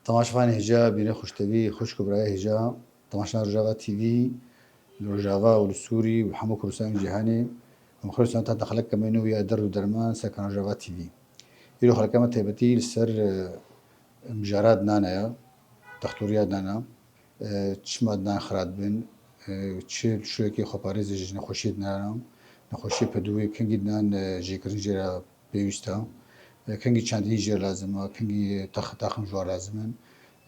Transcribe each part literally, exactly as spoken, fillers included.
Temaşevanê hêja, bînerê xweştevî, xwişk û birayê hêja, temaşevan Rojava T V, li Rojava û li Sûrî û hemû Kurdistanê û cîhanê, em xweş te xelekeke me nû ya derd û derman ser kanala Rojava T V. Îro xelekeke me taybetî li ser, e, mijara dinana ya, dextoriya dinana, e, çima dinan xira dibin, e, çi şûyekê xweparêzê ji nexweşiyê dinana, nexweşiyê pedûyê, kengî dinan, e, jêkirin jê re pêwîst e. E, kengî çandinî jê lazim e, kengî tax-, taxim ji wan lazim in.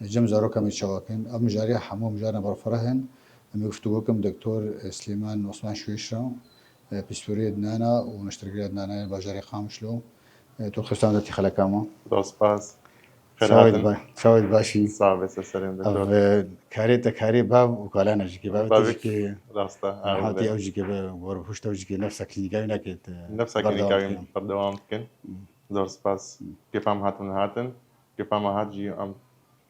E, cem zaroka me çawa kin. Ev mijariya hemû mijarên berfireh in. Em ê guftûgo kim Doktor Silêman Osman Şuêş re, e, pîsporiyê dinana û neştergeriya dinana ya bajarê Qamişlo. E, tu xistan de tî xeleka me. Zor spas. Xêr Çawê hatin. Ba-, çawê başî. Sağ be, ser serê min, Ev, doktor. E, karê te karê bav û kalan e jikê. Bavê te Bavê jikê. Rast e, Hatî ew jikê be, wor huşt ew jikê nefsa klînîka wî neke te Nefsa berdewam klînîka wî dikin. Berdewam dikin. Zor spas. Kêfa me hatin hatin. Kêfa me hat jî em,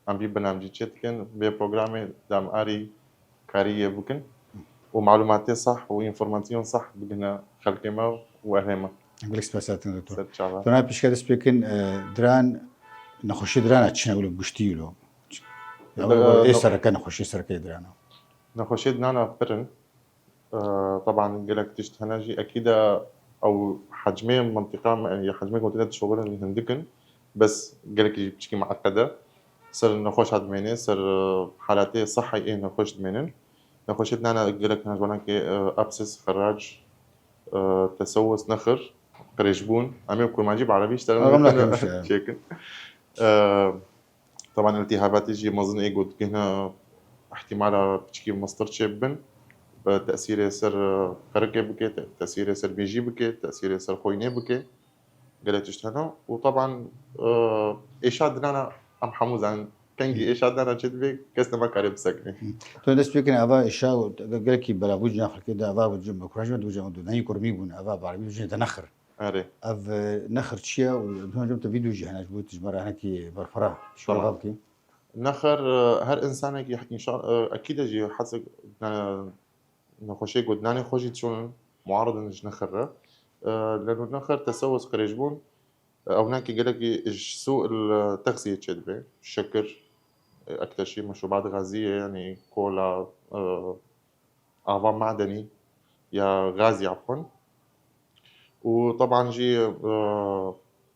em vî bernamcî çê dikin. Vê programê dem arî karî yê bikin. Û malumatê sah û înformasyon sah bigihne xelkê me û ehlê me. Gelek spas hatin doktor. Ser çava. Tona pişka dest pêkin, e, diran, nexweşî dirana çi ne wilo giştî wilo? Ya, Ê ne- sereke nexweşî sereke dirana. Nexweşê dinana pir in. Ee, teban gelek tişt hene jî. Ekîd e ew hecmê mintiqa me, yanî hecmê ku tê dişoxilin hindik in. Bes gelekî jî piçkî mueqed e. Ser nexweş hat dimêne, ser, e, halatê sihhî ê nexweş dimênin. Nexweşê dinana gelek hene ji wan ke, e, abses, xirac, e, tesewus, nexir, qirêjbûn. Em ê kurmancî bi erebî ji te Ew re nakin çêkin. Ee, Teban iltîhabatê jî mezin ê ku digihne ihtimala piçkî mestir çêbibin, bi tesîrê ser, e, qirikê bike, te-, tesîrê ser mêjî bike, tesîrê ser xwînê bike. Gelek tişt hene. Û teban, e, êşa dinana em hemû zanin. Kengî êşa dinana çê dibe, kes nema kare bisekine. Tu dest pê kirin, eva êşa gelekî belavû ciyan xelkê de, eva ku ji, bi kurajê me dibû, ji, neyî kurmî bûn, eva bi erebî dibû, de nexir. Erê. Ev, e, nexir çi ye? Û hûn cem te vîdeo jî hene ji bo tu ji me re hinekî berfireh şiva Tamam. bikî. Nexir, e, her insanekî înşa-, e, ekîd e jî hesek, e, nexweşê ku dinanê xwe jî çûn muarid in ji nexir re. E, leno nexir tesewus qirêjbûn, e, ewnakî gelekî ji sû il texziyê çêdibe. Şekir, e, ekteşî, meşrubat gazî ye, yanî kola, e, ava madenî ya gazî, afwan. Û teban jî, e,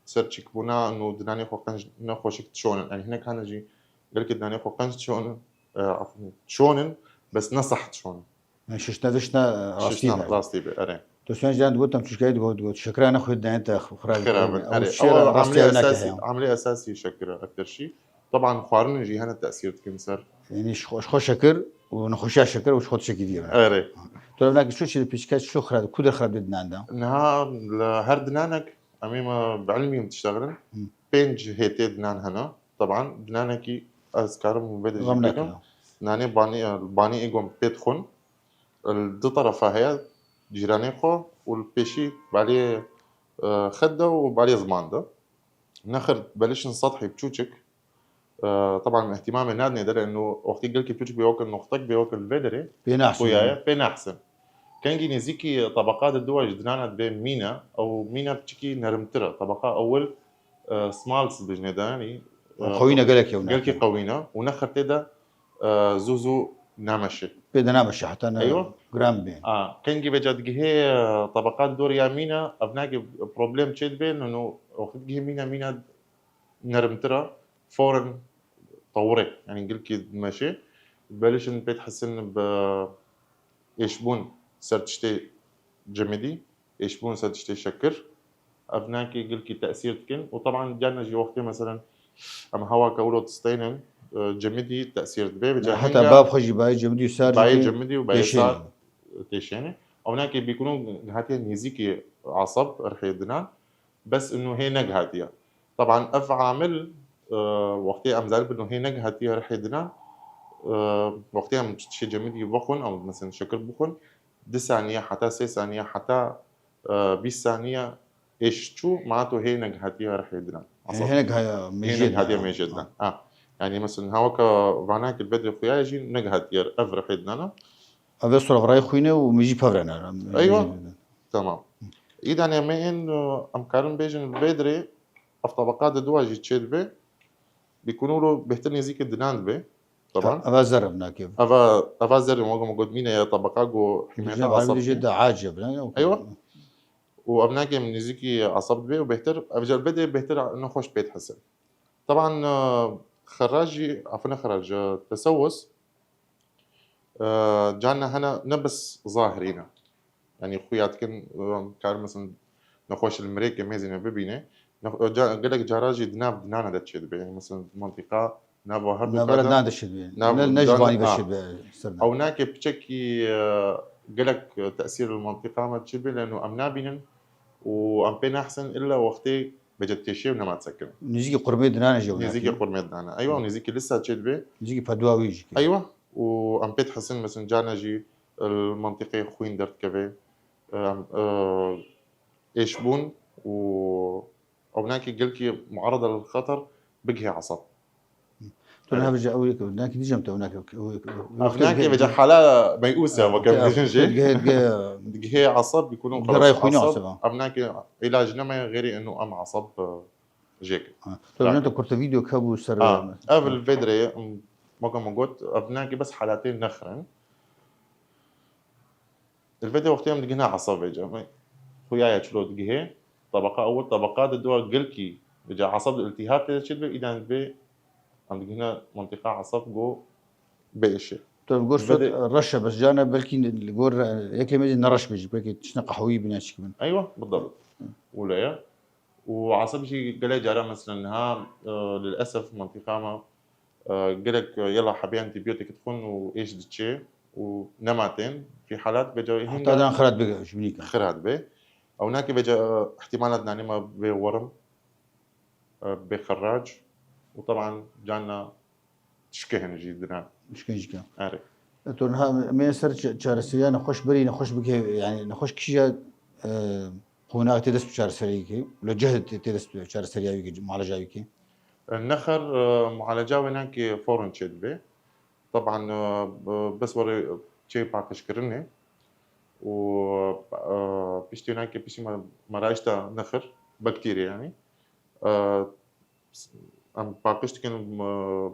ser çîkbûna û dinanê xwe qenc ne xweşik dişonin. Yanî hinek hene jî gelkî dinanê xwe qenc dişonin, e, afwan, dişonin, bes ne seh dişonin. Yani şişne dişne, e, rastî Şişne be. rastî be, erê. Tu sen jan digot, em çuşkayê digot, digot, şekira ne xwe dinayê te xira Xira bin, erê. Ew şişe Ew rastî amilê ew nake esasî, heye. amilê esasî şekira, ekterşî. Teban xwarin jî hene tesîr dikin ser. Yani ji xwe, ji xwe şekir û nexweşiya şekir û ji xwe tişekî dî ye. Erê. Tu ev nake şu çi pişka şu xira, ku der xira dinan da? Niha li her dinanek em ê me bi ilmî tiştexilin. Hı. Pênc hêtê dinan hene. Teban dinanekî ez karim vê de jî Gam bikim. nake. Nanê banî, banî ê gom pê dixwin. Li du terefa heye, cîranê xwe û li pêşî balê, e, xet de û balê ziman de. Nexir belişin sethî biçûçik. E, teban ihtimamê nadinê de, leno wextê gelkî biçûçik bê wekil noxtek bê wekil vê derê. Pê nahsin. Xuyaye, pê nahsin. Kengî nêzîkî tebeqa de duwa ji dinana dibê mîna, ew mîna piçikî nerimtir e. Tebeqa ewil, e, smalts dijnê de, yanî, e, Qewîne gelek ew gelkî nahsin. qewîne û nexir tê de, e, zû zû nameşe. Pê de nameşe, heta ne Eywa. gram bê. A, kengî vêca digihê, e, tebeqa dor ya mîna, ev nake problem çê dibê, no, no, wextê digihê mîna, mîna nerimtir e, foren tewirê, yanî gilkî dimeşe. Belişin pê dihesin bi êşbûn ser tiştê cemidî, êşbûn ser tiştê şekir. Ev nake gilkî tesîr dikin. Û teban carna jî wextê, meselen, em hewa kewlo disteynin, e, cemidî tesîr dibe. Vêca Heta hinga bav xwe jî bayê cemidî û sar bayê jî cemidî û bayê pêşên sar e. têşêne. Ew nake bîkûno hatiye nêzîkî asab rihê dinan. Bes ino hê negihatiye. Teban ev amil, e, wextê em zanibin ino hê negihatiye rihê dinan, e, wextê em tiştê cemidî vexwin, ew, meselen, şekir bixwin, du saniye heta sê saniye heta, e, bîst saniye êş çû, ma to hê negihatiye rihê dinan. Yani Asab. hê negihaya Hê mêjê negihatiye dinan. mêjê dinan. Ha. Ha. Yani, meselen, hawaka vanakê bedrê xuya jî negihatiye ev rihê dinan. Ev ê sora virayê xwîne û mêjî pevrene. Eywa. Mêjî. Tamam. Îdanê me ên, e, em karin bêjin li vê dirê ev tebeqa de duwa jî çêdibe. Bîkunûro bêhtir nêzîkî dinan dibe. Taban. Eva zer evnakê. Eva, eva zer, weke me got mîne ya tabaka go himêta asab. Dije de acib ne. Eywa. Û evnakê min nêzîkî asab dibe û bêhtir, ev ji elbetê bêhtir nexweş pê dihesin. Taban, e, xeraj jî, afine xeraj, e, tesewus, e, carna hene ne bes zahirî ne. Yanî xuya dikin, e, kar, mesela, nexweş li mirêkê mêzîne bibîne. Nex-, e, ca-, gelek cara jî di nav dinana de çêdibe. Yanî, mesela, mantîqa nava her du Navbera kata. dan de çêdibe. Nav-, Ne, ne ji dan-, vanî ve ha. Çêdibe ser de. Ew nake piçekî, e, gelek tesîr li mantîqa me çêdibe, leno em nabînin û em pê nehsin illa wextê bece têşê û nema disekin. Nêzîkî qurmê dinane jî ew nake. Nêzîkî qurmê dinane. Eywa, nêzîkî lisa çêdibe. Nêzîkî pedwa wî jî. Eywa, û em pê dihesin, mesela, carna jî, e, li mantîqê xwîn derdikeve, e, em, e, êşbûn û ew nake gelkî muarada li xeter bigihê esab. Tu niha vêca ew yek, nakî dîcem te ew nake, ew yek, ew yek, Ev nake vêca hala meyûs e, weke em dibêjin jî. Digihê, digihê esab, bîkunû Digihê rayê xwînê esab. Esaba. Ev nake îlac neme xêrî eno em esab, e, jêk. Ha. Tu vêca te kurte vîdeo hebû ser. Ha, ev li vê dirê, em, weke me got, ev nake bes halatê nexir in. Li vê de wextê em digihine esab vêca. Xuya ye çilo digihê. Tabaqa ewil, tabaqa di dua gelkî vêca esab de iltihab tê de çêdibe, îdan divê em digihine mantîqa esab go bê êşê. Tu gor Vê sot de- reş e, bes carna belkî li gor, e, yekê me jî ne reş be jî, belkî tiştine qehwî bîne çi bin. Eywa, bidabit. Wile ye. Û esab jî gelek cara, mesela, niha, e, lilesef mantîqa me, e, gelek, e, yela hebê antîbiyotik dixwin û êş diçê û nema tên. Fî halat vêca Heta dan xirat bige, ji binî ke. Xirat be. Ew nake vêca, e, ihtimalat nanê me bê werim, e, bê xerrac û taban carna şikehin jî dinan. Şikehin jî ke. Erê. E, tu niha me ser ç-, çareseriya nexweş berî nexweş bike, yani nexweş kîja, e, qonax tê dest bi çareseriyê ke, li cih tê, tê dest bi çareseriya wî ke, mualeca wî ke. Nexer, e, mualeca wê nake forin çêdibe. Taban, e, bes were çê paqijkirinê û, e, piştî nake piştî me-, merayişta nexir, bakterya yani. E, em paqij dikin, e,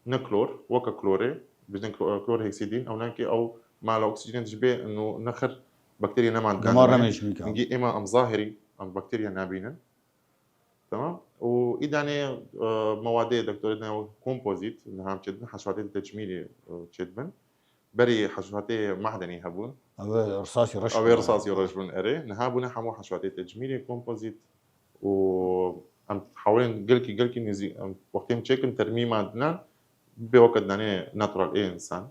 ne klor, weke klorê, bijin klo-, klorheksidîn, ew nake ew mala oksîjenê dişibê ino nexir bakterya neman. Gemar nemêj mîka. Hingî êma em zahirî, em bakterya nabînin. Tamam. Û îdanê, e, mewadê doktorê ne kompozît, niha em çêdibin, heşwatê tecmîlî, e, çêdibin. Berî heşwatê mahdenî hebûn. Ew ê risasî reş Ew ê bûn. Risasî reş bûn, erê. Niha bûne hemû heşwatê tecmîlî, kompozît. Û em hewlên gelkî, gelkî nêzî-, em wextê em çêkin termîma dinan, bê weke dinanê natural ê insan.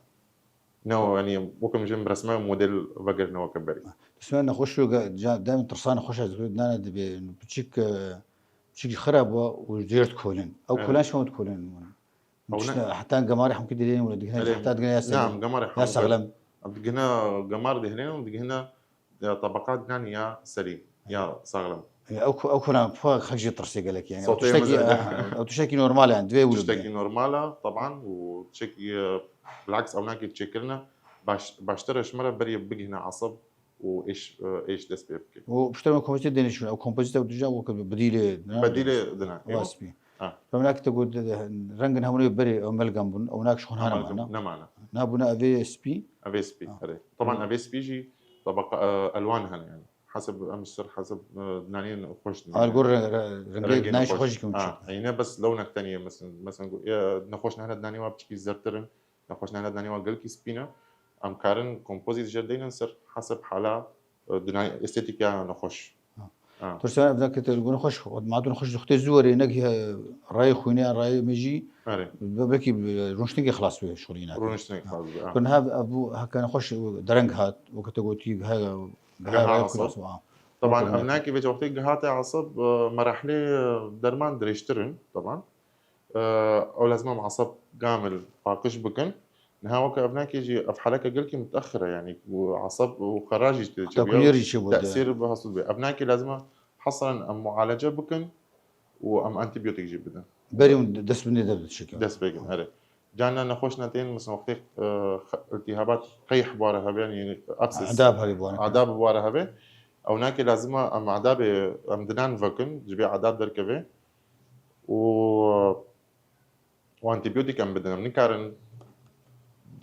Ne o, yanî, weke em jê em resme model vegerine weke berî. Pismen nexweş û ge-, ca-, dem tirsa nexweş ez dinane dibe, piçik, e, piçik xira bû û jêr dikolin. Ew Evet. Kolan şon dikolin. Ew ne- Heta gemarê hemkî dilên wile digihne, Erê, heta digihne ya ne, sağlam. em gemarê Ya hemû sağlam. Em digihne gemar dihilên û digihne, ya, tabaqa dinan ya selîm, ya sağlam. Ya, ew ku-, ew kuna xwe xek jî tirsê gelek yani. Ew Sotê tiştekî, mezin. Ha, ew tiştekî normal yani. Divê wilo Tiştekî bîne. normal e, taban, û tiştekî, e, bilaks ew nake çêkirine baş, baştir e ji me re berî bigihine esab û êş, e, êş dest pê bike. Û piştre me kompozît dêne şûn. Ew kompozît ew dija wek bidîlê, ne? Bedîlê dine. Ew spî. Ha. Ew nak te got, rengin hemû berê ew melgan bûn. Ew nak ji xwe hane mana. Nemane. Nabûne evê spî. Evê spî, erê. Taban evê spî jî tabaqa, e, elwan hene yani. Hasib em ser, hasib, e, dinanên xweş dinê. Al gor re-, re-, rengê Rengê nayş nexweş. xweş kim Ha, çi. Yine bes lewnek tenê, mesela, mesela, e, nexweş nehne dinanê wa piçkî zertirin, nexweş nehne dinanê wa gelkî spîne. Em karin kompozît jê deynin ser hasib hala, e, dinay-, estetîka nexweş. Ha. Ha. Tirsa ev dakê te gune xweş, madun xweş zuxtê zû werê, ne ki, e, rayê xwînê, rayê me jî, Erê. be-, belkî, e, rûniştinê xelas be şixulîne. Rûniştinê xelas be, ha. Kun ha ev bu hekane xweş dereng hat, wekî te gotî, ha, ha, Geha rayê asab. xwelas, ha. Taban, Wekî ev nake vêca wextê gihate asab, e, merahlê, e, derman dirêjtir in, taban. E, ew lazim em asab kamil paqij bikin. Niha weke ev nake jî, ev haleke gelkî mutexir e, yani, û asab û xeraj jî tê Hatta çêbû. kunyerî çêbû de. Tesîr bi hasûl bê. Ev nake lazim e hesran em mualece bikin û em antîbiyotik jî bidin. Berî hûn dest bi nê de dişikin. Dest pê kin, erê. Carna nexweş ne tên, mesela, wextê, e, xe-, iltihabat qeyh ware hebe, yani abscess. Adab hebe ware. Adab ware hebe. Ew nake lazim e em adabê, em dinan vekin, ji bê adab derkeve. Û û antîbiyotîk em bidin. Em nikarin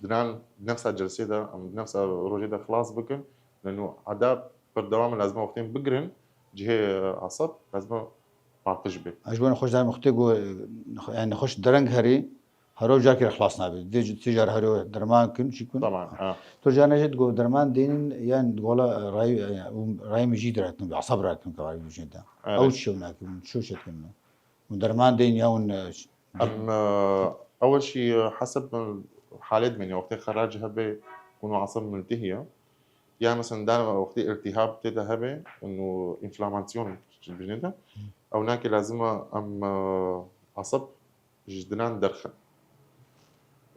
dinan di nefsa celsê de, em di nefsa rojê de xilas bikin. Leno eda berdewam lazim e wextên bigirin cihê, e, eseb lazim e paqij be. Ez ji bo nexweş daîm wextê ku, yani nexweş dereng herî, hero carkê re xilas nabe. Dê ti car hero derman kin, çi kin. Tamam, ha. Tu carna jî digo derman deynin, yan digola ray, ray min jî diretin, eseb ratin ke ray bijin de. Evet. Ew çi nakin, çi çetin. Hûn derman deyin ya hûn, e, Em, e, ewil şî, e, heseb, e, halê dimêne, wextê xerac hebe, hûn eseb miltihî ye. Ya mesela dana wextê iltihab tê de hebe, hûn enflamasyon ji binê de. Ew nakê lazim e em, e, eseb ji dinan derxin.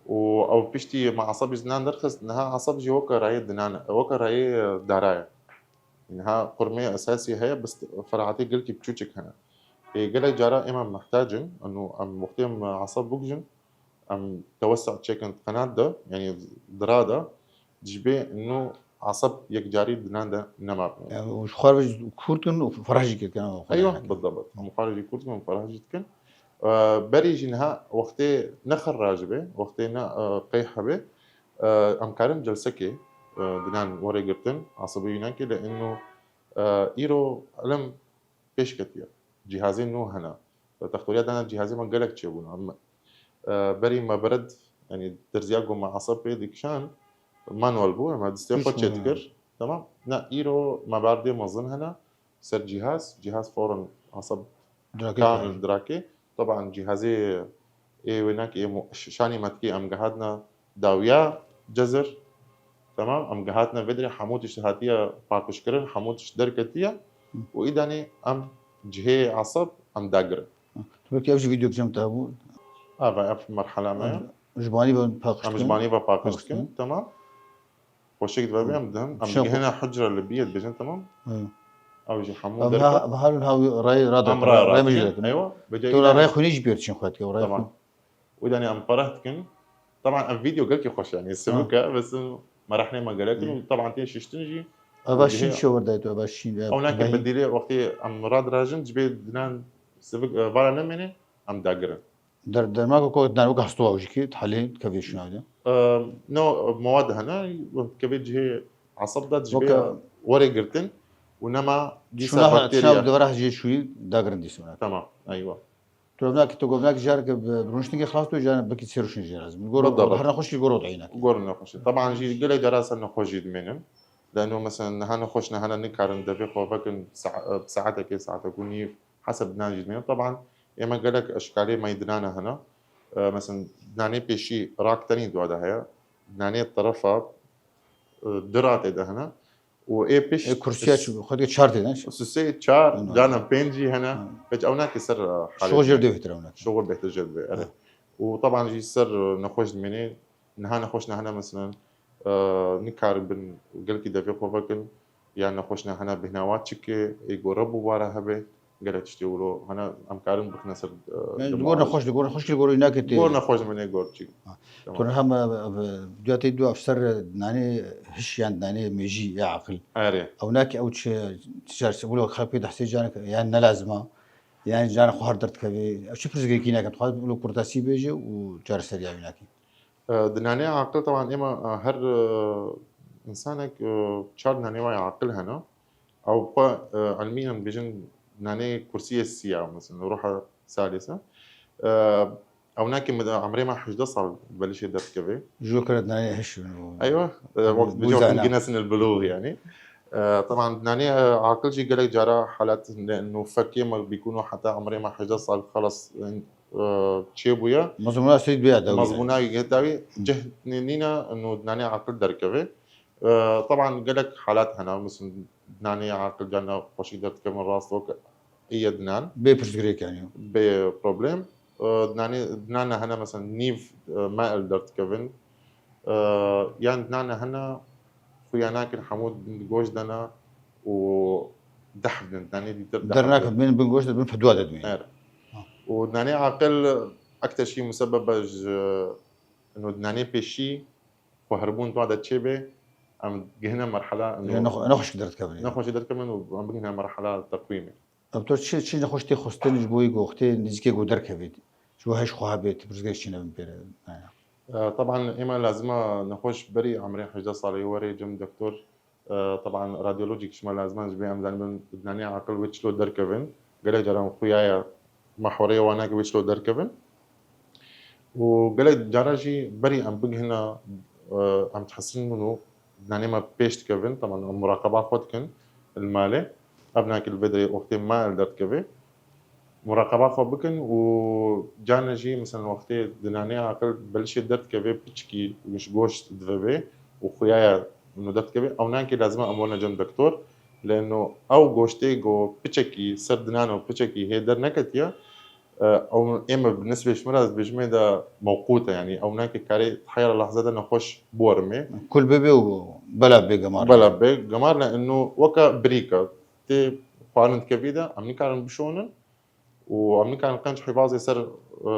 Û ew piştî me eseb ji dinan derxist, niha eseb jî weke rayê dinan, weke rayê dara ye. Niha qurmê esasî heye, bes ferahatê gelkî biçûçik hene. Ê, gelek cara ême mihtac in, eno em wextê em eseb bigijin, em tewessu çêkin qenat de, yanî dira de, ji bê eno eseb yekcarî dinan de nema. Yani, û ji xwe re kûr dikin û ferah jî dikin. Eywa, bidebit. Em xwe re jî kûr dikin û ferah jî dikin. E, berî jî niha wextê ne xerra ji bê, wextê ne, e, qeyh hebe, e, em karin celsekê, e, dinan were girtin, esebê wî nakê, le eno, e, îro ilim pêş ketiye. Cîhazên nû hene. Textoriya dana cîhazê me gelek çêbûn. Em, e, berî me bered, yanî derziya ku me eseb pê dikişand, manuel bû, em destê xwe çêdikir. Tamam. Na îro me berdê mezin hene. Ser cîhaz, cîhaz foren eseb kamil dirake. Taban cîhazê ê wênakê ê mo-, ş-, şanî me dikê em gehatine dawiya cezir. Tamam, em gehatine vê dirê hemû tişt hatiye paqijkirin, hemû tişt derketiye û îdanê em cihê eseb em dagirin. Tu belkî ev jî vîdeo cem te bû. Ava ev merhala me ye. Ji banî ve paqij dikin. Em ji banî ve paqij dikin, tamam. Xweşik dibe em dihim. Em dihine hucre li biyê dibêjin, tamam. Ew jî hemû derket. Ev halin ha rayê radat. Em rayê radat. Eywa. Tu rayê xwînî jî pêr çin xwe dike. Tamam. Wî danî em pereh dikin. Taban ev vîdeo gelkî xweş e, yanî sivik e, bes me rexnê me gelek in û taban tê şiştin jî. Eva şîn şewir dayê tu, eva şîn, ev. Ew nake bi dîlê wextê em radirajin, ji bê dinan sivik, e, vala nemêne, em dagirin. Der-, derman ku, ku dinan wek hestû ew jî kî, helê dikevê şûna de. E, no, mewad hene, dikevê cihê eseb de, ji bê were girtin û nema dîsa bakteriya. Şûna di vera jê şûyî dagirin dîsa. Tamam, eywa. Tu revnak, tu govnak jar ke bi, bi rûniştingê xilas tu, jar bikî sê rûniştin jê lazim. Gor, her nexweşî gor wada înak. Gor nexweşî. Taban jî gelek cara ser nexweş jî dimênin. Leno mesela niha nexweş niha ne nikarin devê xwe vekin sa-, bi saetekê, saetek û nîv, heseb dinan jî dimênin. Taban ême gelek eşkalê meydinane hene. E, mesela dinanê pêşî rak tenî dua de heye. Dinanê terefa, e, du ratê de hene. Û ê pişt Ê kursiya çi, xwe dike çar tê, ne? Sisê çar, dana pênc jî hene. Pênc ew nake ser, e, halê. Şoxir jê re dê bêhtir ew nake. Şoxir bêhtir jê re dibê, erê. Û taban jî ser, e, nexweş dimênê, niha nexweş niha ne, meselen, e, nikaribin gelkî devê xwe vekin, ya nexweş niha ne bêhna wa çike, ê gore bû bara hebe. Gelek tiştê wilo hene em karin bixine ser, e, Yani, li gor nexweş, li gor nexweş, li gor înakê tê. Gor nexweş min ê gor çî. Ha. Tamam. Tu niha me, e, e, duya tê du efser, e, nanê hiş yan nanê mêjî ya aqil. Erê. Ew nake ew çi, çi car, wilo xelk pê dehsê canek, yani ne lazim a. Yani canek xwe her dert kevê. Ew çi pirsgirêkî nake, tu xwe wilo kurtasî bêje û çareseriya wî nake. E, di nanê aqil, teban êma, e, her, e, insanek, e, çar nanê waya aqil hene. Ew xwe, e, ilmî em bêjin nanê kursiyê siya, mesela, ruha salisa. E, ew nake min, emrê me hejdeh sal belişê derdikeve. Ji kere nanê hiş. Eywa, e, wek bû bêjin zana. Guinness il bilûg yani. E, teban nanê, e, aqil jî gelek cara halat ne, no fekê me bîkuno heta emrê me hejdeh sal xelas, e, çêbûye. Mezmûna seyîd bêya dawî. Mezmûna yê dawî cih nî-, nîne, no nanê aqil derkeve. E, teban gelek halat hene, mesela nanê aqil cana xweşik derdikevin rast wek êye dinan. Bê pirsgirêk yani. Bê problem. E, nanê, dinane hene mesela nîv, e, me el derdikevin. E, yan dinane hene xuya nakin hemû din goş dene û deh bin, dinanê dîtir deh bin. Dernakin, bin, bin goş de bin fedwa de dibin. Er. Ha. Û dinanê aqil ekter şî musebebe ji, ino dinanê pêşî xwe herbûn dua de çêbe, em gihine merhala ino. Nexweş derdikevin. Nexweşî derdikevin û em bigihine merhala teqwîmê. Doktor, çi, çi nexweş tê xwestin ji bo wî ku wextê nêzîkê ku derkevît? Ji Ji bo hej xwe hebê, tu pirsgirêk çi nebin pê re? Naya. E, Teban ême lazima nexweş berî emrê hejdeh salî were cem doktor. E, Teban radyolojîk şima lazima ji bê em zanibin dinanê aqil wê çilo derkevin. Gelek caran xuya ye mehwereyê wan nake wê çilo derkevin. Û gelek cara jî berî em bigihine, e, em dihesibin û dinanê me pêş dikevin, teban em muraqeba xwe dikin li malê. Ev nake li vê derê wextê me li derdikeve. Muraqeba xwe bikin û carna jî, mesela wextê dinanê aqil belişê derdikeve piçikî ji goşt diveve û xuya ye û derdikeve, ew nake lazim e em werne cem doktor. Leno ew goştê go piçekî ser dinan û piçekî hê derneketiye, e, ew ê me bi nisbê ji min re dibêjimê de mewqût e, yanî ew nake karê heyra lehze de nexweş biwerime. Kul bibe û bela bê gemar. Bela bê gemar ne ino weke birîk e. Tê xwarin dikevî de em nikarin bişonin û em nikarin qenc hîvazê ser, e,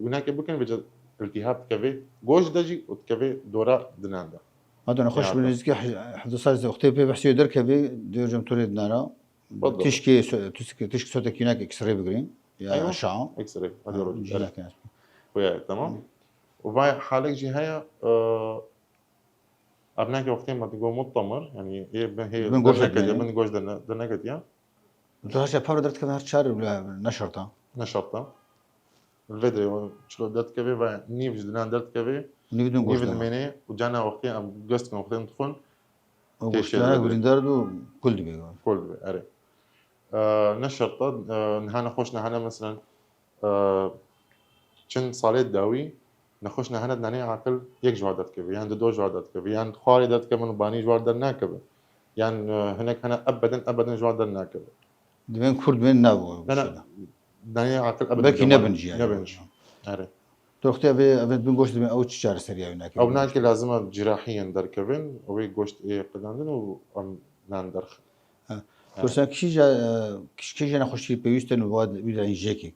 wînakê bikin, vêca iltîhab dikevê goş de jî û dikevê dora dinan de. Ma tu nexweş bi nêzîkî hevdeh sal wextê pê behsê derkevî, dê cem tu rê dinara. Tişkê, tişkê sotekî nake X-ray bigirîn. Ya aşağı. X-ray, radyolojî. Cî nake. Xuya ye, tamam. Û vay halek jî heye, e, ev nake wextê me digo mutamir, yanî ê bin hê bin goş derneketiye, bin goş derne-, derneketiye. Tu haşa paro derdikevin her çar ne şerta. Ne şerta. Li vê derê çilo derdikevê ve nîv ji dinan derdikevê. Nîv din goş dene. Nîv dimêne û cana wextê em gest dikin, wextê em dixwin. Goştana birîndar do kul dibe. Kul dibe, erê. E, ne şerta, e, niha nexweş nehane, meselen, e, çend salê dawî nexweş nehane dinanê aqil yek ji wan derdikeve, yan dido ji wan derdikeve, yan xwarê derdikevin û banî ji wan dernakeve. Yan, e, hinek hene ebeden, ebeden ji wan dernakeve. Divên kul, divên nabû. Dinanê aqil ebeden. Belkî nebin jî. Nebin jî. Erê. Doxtê vê, vê bin goşt dibin, ew çi çareseriya wî nake? Ew nake lazim e cirahiyen derkevin, ew ê goşt ê qedandin û em nan derxin. Kursan kişî ja, kişî ja nexweşî pêwîst in wî de jêkek.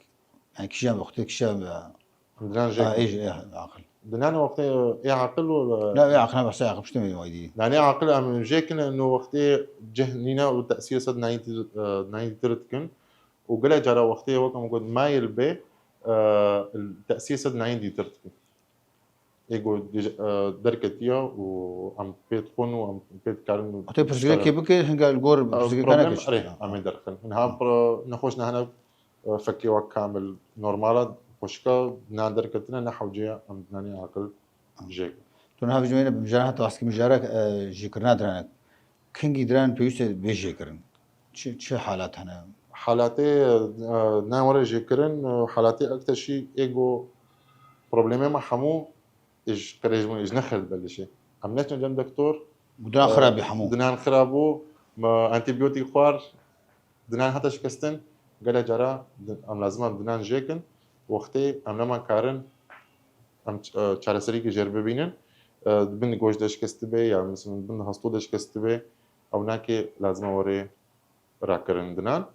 Yani kişî ja wextê kişî ja. Dinan jêk. Ê aqil. Dinan wextê ê aqil û. Ne, ê aqil behsa aqil piştî me waydi. Dinan ê aqil em jêkin no wextê cih nîne û tesîr ser nayî, nayî tir dikin. Û gelek cara wextê wek em got mayil bê, e, tesîr ser nayî dîtir dikin. Ê go, e, derketiya û em pê dixwin û em pê dikarin. Heta pirsgirêkê bike, hinga li gor pirsgirêkana problem, erê, em ê derxin. Niha nexweş nehene, e, fekê wek kamil normal e, xweşika, nan derketine, ne hewce ye, em dinanê aqil jêk. Tu niha vijmêne bi mijara heta askî mijara, e, jêkirina diranek. Kengî diran pêwîst e bê jêkirin. Çi, çi halat hene? Halatê, e, nan were jêkirin, e, halatê ekteşî ê go problemê me hemû ji qirêj bûn, ji nexir dibelişê. Em neçin cem doktor. Dinan xirab bî hemû. Dinan xirab bû, me antîbiyotîk xwar, dinan hate şikestin, gelek cara di-, em lazim em dinan jêkin, wextê em nema karin, em ç-, e, çareserîkê jêr bibînin, e, di bin goş de şikesti bê, ya, mesela, bin hastû de şikesti bê, ew nake lazim e were rakirin dinan.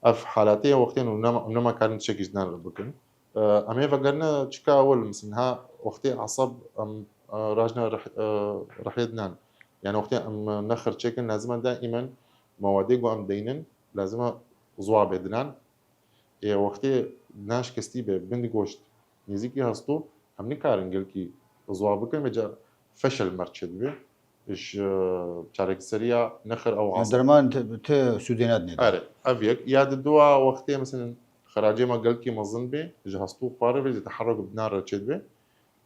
Ev halatê ye wextê em nema, em nema karin tiştekî ji dinan re bikin. E, em ê vegerine çika ewil, mesela, ha, wextê esab em, e, rajne rih-, e, rihê dinan. Yani wextê em nexir çêkin, lazim e daimen mewadê ku em deynin, lazim e ziwa bê dinan. Ê wextê dinan şikestî be, bin goşt, nêzîkî hastû, em nikarin gelkî ziwa bikin, vêca feşel mer çêdibe. Ji, e, çarekseriya nexir ew. Derman ti, ti sûdê nadinê. Erê, ev yek. Ya di dua wextê, mesela, xiracê me gelkî mezin bê, ji hastû xwarê vê, ji teherruk bi dinan re çêdibe.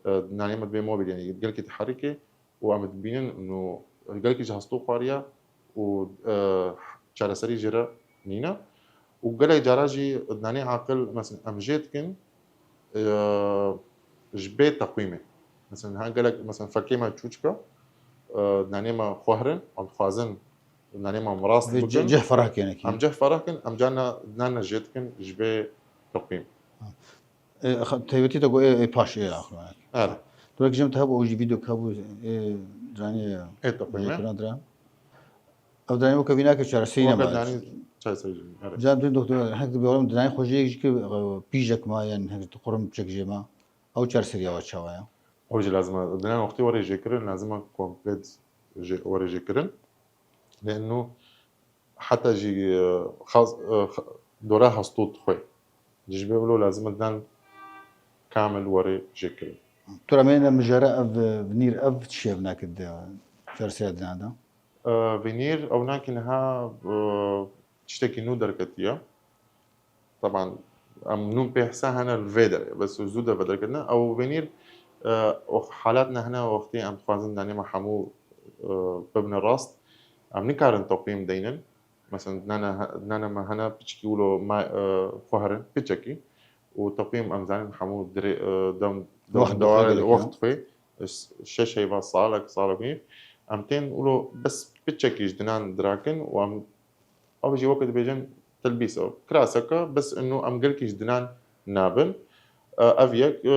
E, dinanê me dibê mobil, yani gelkî teherrikê û em dibînin û gelkî ji hastû xwariya û, e, çareserî jê re nîne. Û gelek cara jî dinanê aqil, mesela, em jê dikin, e, ji bê teqwîmê. Mesela, ha gelek, mesela, fekê me çûçik e, e, dinanê me xwehr in, em dixwazin dinanê me em rast bikin. Cih ferah kêne kî. Em cih ferah kin, em carna dinane jê dikin ji bê teqwîm. Taybetî te got ê, ê paş ê axir. Erê. Durek jim te hebû, ew jî vîdeo hebû, ê diranê. Ê teqwîmê. Ev diranê weke vînake çareserî nema. Weke diranê çareserî nema, erê. Can din doktor, hek dibe oğlum diranê xwe jê jî ki, e, pîjek ma, yani hek kurum çek jê ma. Ew çareseriya we çawa ye? Ew jî lazim e. Dinan wextê were jêkirin, lazim e komplet jê, were jêkirin. Lê ino heta jî, e, xas, e, xa-, dora hastû dixwe. Ji bê wilo lazim e dinan kamil were jêkirin. Tu re meyne mijare ev, e, vinîr ev çi ye vinakê di çareseriya dinan de? E, Vinîr ew nakî niha, e, tiştekî nû derketiye. Teban em nû pê hisa hene li vê derê, bes zû de vederketine. Ew Vinîr, e, o halat ne hene wextê em dixwazin danê me hemû, e, bibine rast. Em nikarin teqwîm deynin. Mesela nane, nane me hene piçekî wilo ma, e, xwe herin, piçekî. Û teqwîm em zanin hemû dirê, e, dem, Wext dewar dixwe gerek, wext dixwe. Şeş heyva salek, salek nîv. Em tên wilo bes piçekî ji dinan dirakin û em ew jî weke dibêjin telbîs e. Kiraseke bes inu em gelkî ji dinan nabin. E, ev yek, e,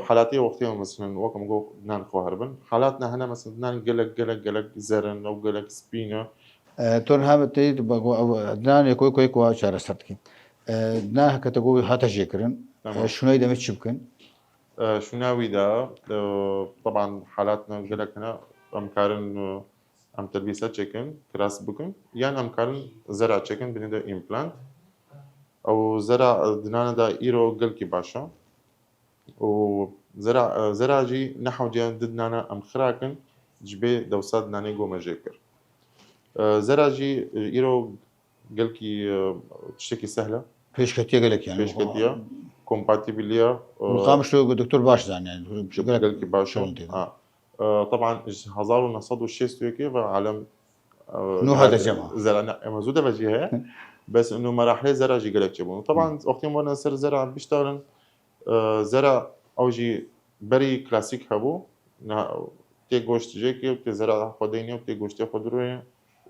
halatê wextê em mesela wek em got dinan xwe herbin. Halat ne hene mesela dinan gelek, gelek, gelek zer in ew gelek spî ne. E, tu niha tê, tu ba-, go-, ew, dinan yek yek wa çareser dikî. E, dinan heke te got hate jêkirin. Tamam. E, şûnayî demê çi bikin? E, şûna wî de, e, teban halat ne gelek hene, em karin, e, em telbîse çêkin, kiras bikin, yan em karin zera çêkin, binê de implant. Ew zera, e, dinane de îro gelkî baş e. Û zera, e, zera jî ne hewce di dinane em xirakin, ji bê dewsa dinanê go me jê kir. E, zera jî, e, îro gelkî, e, tiştekî sehl e. Pêşketiye gelek yani. Pêşketiye, kompatîbîl e, e, Mulqam şu doktor baş zan yani. Gelek gelkî baş e. şewn tê. Ha. E, teban ji hezar û neh sed û şêst û yekê ve alem, e, Nû hate cema. Zera ne, ema zû de ve jî heye. Bes inu merahlê zera jî gelek çêbûn. Teban wextê me ne ser zera biştarin, e, zera ew jî berî klasîk hebû. Na, tê goşt jê kê, tê zera xwe deynê û tê goştê xwe durwê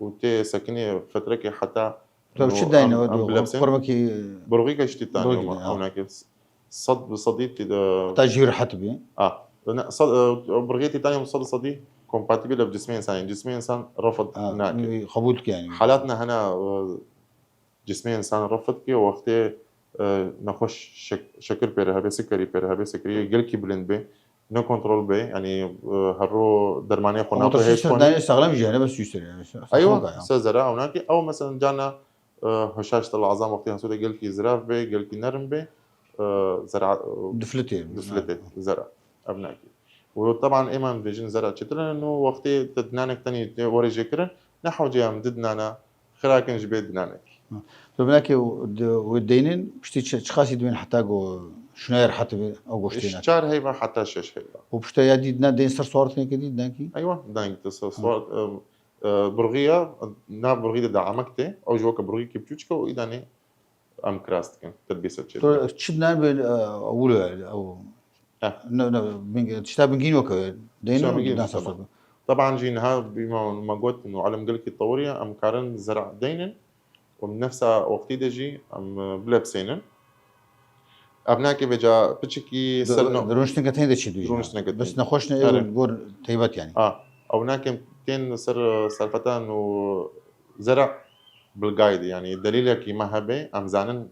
û tê sekinê fetrekê heta Tu inu çi dayne em, o em du bilepsên. Formekî Burxî ke ji tîtanyum Burxî, ha. ew nake. Sed bi sedî tî de. Ta jî rehet bî. Ah, ne, sed, e, burxî tîtanyum sed bi sedî kompatîbîl e bi cismê însanî. Cismê însan refid Ha, nake. Qebûl dike yani. Halat ne hene, e, cismê însan refid ke wextê, e, nexweş şek-, şekir pêre hebe, sikerî pêre hebe, sikerî gelkî bilind be, ne kontrol be, yani, e, herro dermanê xwe Ama nape tu hêj ser xwe dayne nê. Sağlam jî hene bes jû ser yani. Eywa, Sağlam yani. se zera ew nake, ew mesela cana, e, hoşaş te lazam wextê hesû de gelkî zirav be, gelkî nerm be, e, zera, e, Diflitê. Diflitê, zera. Ev nake. Û teban êma em dibêjin zera çêtir in û wextê te dinanek tenî tê werê jê kirin, ne hewce em di dinana xirakin ji bê dinanek. Tu binakê û de-, wê deynin piştî çi, çi qasî dibên heta go şûnayê rehet be ew goştê Ji nake. Çar heyva heta şeş heyva. Û pişta ya dî dina deyên ser suwar tenê ke dî dinakî. Eywa, deng te se suwar, e, e, burxiya, nav burxî de damek tê, ew ji weke burxî ke biçûçik e û îdanê em kiras dikin, telbîse çê dikin. Tu çi dinan be, e, wilo yani, ew. Heh. Ne, ne, bing-, tişta bingîn weke deynin Tişta û bingîn, dan ser tamam. suwar. Teban jî niha bîma me got û alem gelkî tewir e, em karin zera deynin û nefsa wextî de jî em, e, bilepsênin. Ev nake vêca piçikî ser no. Rûniştineke tenê de çi dû. Rûniştineke Bes tenê. nexweş ne Ere. ew gor teybet yani. A, ew nake tên ser, e, serfetan û zera bilgaydi, yani delîlekî me hebe, em zanin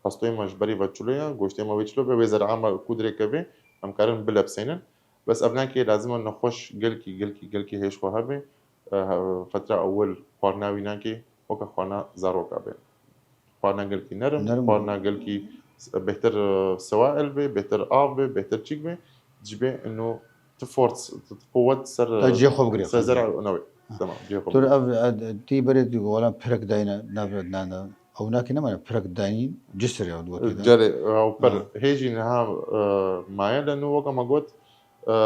hastayê me ji berî ve çilo ye, goştê me wê çilo be, wê zera me ku dirêke be, em karin bilepsênin. Bes ev nake lazim e nexweş gelkî, gelkî, gelkî hêj xwe hebe. E, fetra ewil xwarina wî nake, weke xwarina zaroka be. Xwarina gelkî nerim, Nerim. Xwarina gelkî s-, bêhtir, e, sewail be, bêhtir av be, bêhtir çîk be. Ji bê ino tu force, tu quwet ser, Ta cihê xwe bigire. Ser zera newê. Tamam, cihê xwe Tu bigire. ev, e, tî berê dî golan pirek dayne, nav nane. Ew nake ne mane pirek dayîn, cisir ya, wekî de. Cerê, ew per. Ha. Hêjî niha, e, maye le nû weke me got, e,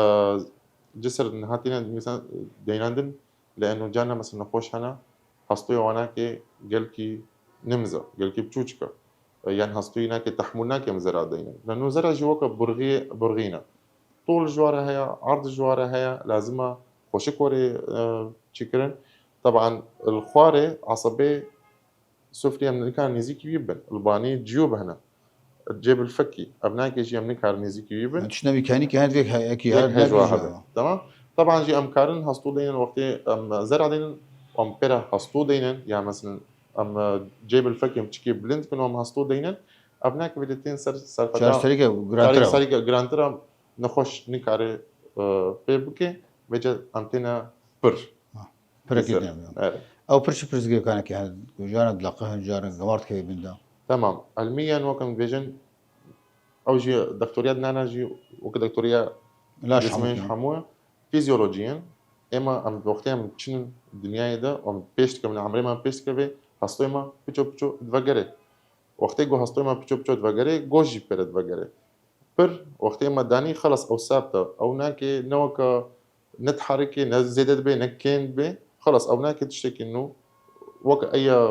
cisir niha tîne, mesela, deynandin, le eno carna mesela nexweş hene, hastoya wana ke gelkî nimize, gelkî biçûçik e. E, yan hastoyî nake, tehmûl nake em zera deyne. Le nû zera jî weke burxî-, burxîne. Tol ji ware heye, ard ji ware heye, lazim e xweşik were, e, çêkirin. Teban, li xwarê, esebê, sufrî em nikarin nêzîkî wî bin. Li banî ciyo bihne. Cêbil fekî. Ev nake jî em nikarin nêzîkî wî bin. Tiştine mîkanîkî hene vek heyekî Yek hene hejwa vek hebe. Tamam. Teban jî em karin hastû deynin wextê em zera deynin, em pêra hastû deynin, ya mesela em, e, cêbil fekê em çikê bilind kin û em hastû deynin. Ev nake vê de tên ser, serfeta. Çar serî ke girantir e. Serî ke girantir e, nexweş nikare, e, pê bike, vêce em têne pir. Pirekî Ser. ne. Evet. Ew pir çi pirsgirêkanekî hene? Jana dilaqe hin, jana gemart kevê bin de. Tamam. Elmiyen wek em dibêjin, Ew jî doktoriya dinana jî wekî doktoriya Laş cismên hemû. ji hemû fizyolojiyên. Êma em wextê em çin dinyayê de, em pêş dikevin, emrê me pêş dikeve, hastayê me piço piço divegerê. Wextê ku hastayê me piço piço divegerê, goş jî pêre divegerê. Pir wextê me danî xelas ew sab te. Ew nake ne weke ne diherike, ne zêde dibe, ne kêm dibe. Xelas ew nake tiştekî nû. Weke eya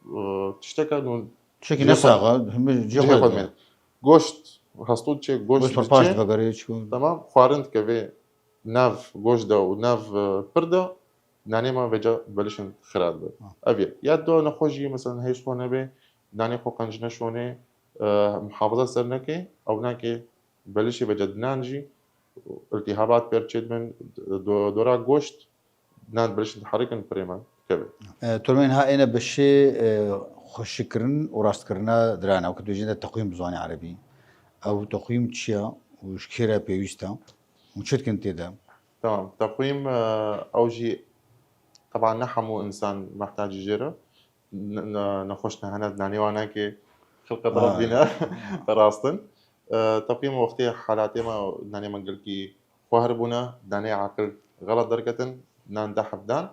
e, tişteke nû Tiştekî ne sax e, hemî cihê cihê xwe xwe dide. dimêne. Goşt, hastû diçe, goşt Goşt pir paş diçe. divegerê çi. Tamam, xwarin dikeve nav goşt de û nav e, pir de, nanê me veca belişin xira dibe. Ha. Ev ye. Ya do nexweş jî, mesela hêş xwe nebe, nanê xwe qenc neşone, e, muhafaza ser neke, ew nake belişê veca dinan jî, iltihabat pêr çêdibin, do, dora goşt, nan belişin diherikin pirê me dikeve. E, Tormên ha êne beşê e, xweşikkirin û rastkirina dirana, wekî tu jî de teqwîm bi ziwanê erebî. Ew teqwîm çi ye û ji kê re pêwîst e û çi dikin tê de? Tamam. Teqwîm, e, ew jî, teban ne hemû insan mehtacî jê re. Ne, ne, nexweş ne hene, nanê wan nake, xilqet Ha. Rabbî ne. Rast in. E, teqwîm wextê halatê me, nanê me gelkî xwehr bûne, nanê aqil xelet derketin, nan dehf dan.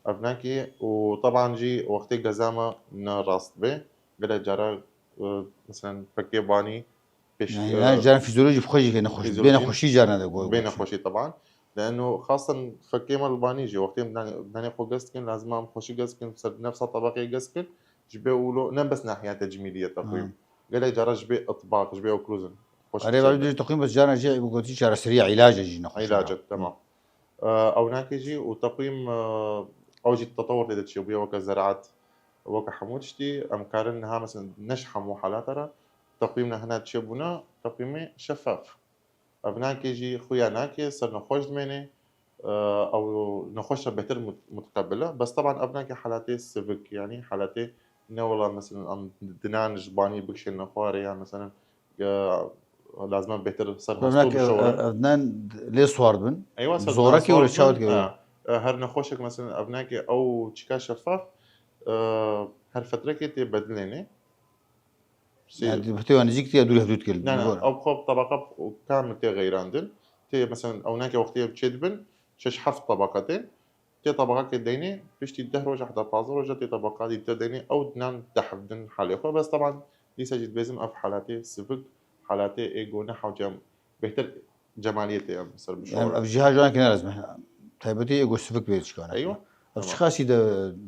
Ev nake û teban jî wextê geza me ne rast be. Gelek cara, e, mesela fekê banî pêş, Yani, e, yani caran fizyolojî bi xwe jî nexweş, fizyolojî bê nexweşî carna de goy. bê nexweşî teban. Leno xasten fekê me li banî jî wextê em danê, danê xwe gez dikin, lazim em xweşî gez dikin, ser nefsa tabaqê gez dikin. Ji bê wilo ne bes nahiya tecmîlî ye teqwîm. Ha. Gelek cara ji bê itbaq, ji bê okluzin. Xweşik Erê ser var, tu teqwîm bes carna jî bu gotî çareseriya îlac e jî nexweş. Îlac e, tamam. E, ew nake jî û teqwîm, e, ew jî tetewur tê de çêbûye weke zeraat, weke hemû tiştî. Em karin niha mesela ne ji hemû halata re teqwîm ne hene çêbûne, teqwîmê şefaf. Ev nake jî xuya nake, ser nexweş dimêne, e, ew nexweşa bêhtir mut-, mutqebil e. Bes teban ev nake halatê sivik, yanî halatê ne wela mesela em dinan ji banî bikişêne xwarê ya mesela, e, lazim e bêhtir ser hastû Örnek bişewire. Evnen lê swar bin. Eywa, ser Zorakî hastû were çawa dikeve? Ha. E, her nexweşek mesela ev nake ew çika şefaf, e, her fetrekê tê bedilêne. Sê- Yani, bi tê nizîk tê ya dûrî hevdût kir. Ne, ne, ew xwe tabaqa kamil tê xeyrandin. Tê mesela ew nake wextê çê dibin, şeş heft tabaqa tên. Tê tabaqakê deynê, piştî deh roja heta pazdeh roja tê tabaqa dîtir deynê, ew dinan dehevdin halê xwe. Bes teban dîsa jî dibêzim ev halatê sivik, halatê ê go ne hewce em bêhtir cemaliyetê em ser Em bişewire. ev cihaz jana ki ne lazim. Taybetî ego sivik bê çikana. Eywa. Ev Tamam. çiqasî de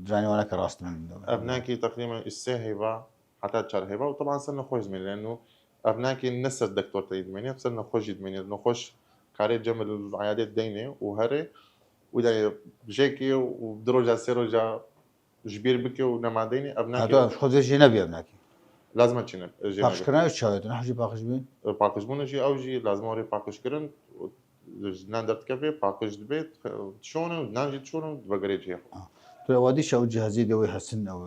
dirani wana ki rast min. Ev nakî teqrîben ji sê heyva heta çar heyva û teban ser nexweş dimêne. Leno ev nakî ne ser doktor teyî dimêne, ser nexweş jî dimêne. Nexweş karê cem li eyadê deyne û herê û de jêkê û du roja sê roja ji bîr bike û nema deynê. Ev nakî Hatta xwe vê jê nebiye ev nakî. lazim e çi ne, jê nebe. Paqijkirina ew çawa tune, hewce paqij bî. Paqijbûn jî ew jî lazim e were paqijkirin. Ji nan derdikeve, paqij dibe, dişone, nan jî dişone, vegerê cihê xwe. Tu ewa dîşa ew cihazê de wê hesin ew.